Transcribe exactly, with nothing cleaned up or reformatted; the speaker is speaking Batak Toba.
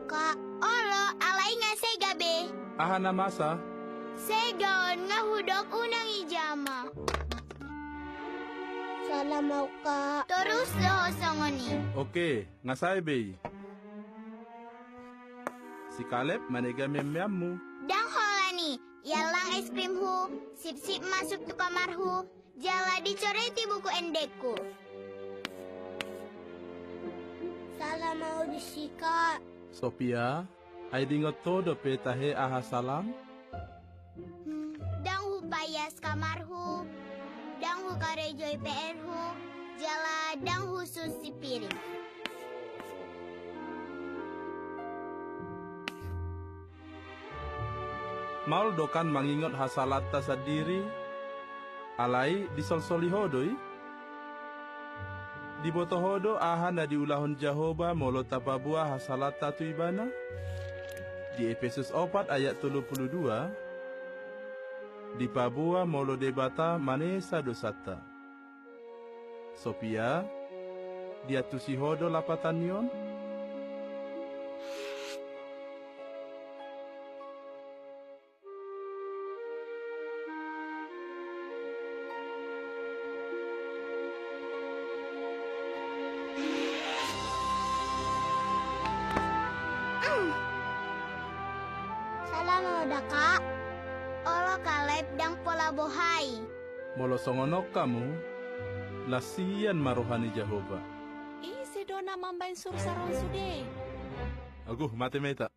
Kak. Olo, alai nga sega be. Aha na masa? Sega on nga hudok unang i jama. Sala ma au, Kak. Torus do ho songon i. Oke, nga sae be i. Si Kaleb manega meammeammu. Ndang holan i, iallang es krimhu, sipsip masuk tu kamarhu, jala dicoreti buku endengku. Sala ma au disi, Kak. Sofia, ai diingot ho dope tahe aha salam? Hmm, ndang hupaias kamarhu, ndang hukarejoi P R-hu, jala ndang hususi piring. Maol do kan mangingot hasalanta sandiri, alai disolsoli ho do i? Diboto ho do aha na diulahon Jahowa molo tapaboa hasalanta tu Ibana? Di Epesus opat ayat tolu pulu dua, dipaboa molo Debata manesa dosanta. Sofia, diantusi ho do lapatan ni on? Sala ma au da, Kak. Olo Kaleb, ndang pola boha i. Molo songon on hamu, las hian ma roha ni Jahowa. Ise do na mambaen sursar on sude? Aguh, mate ma hita.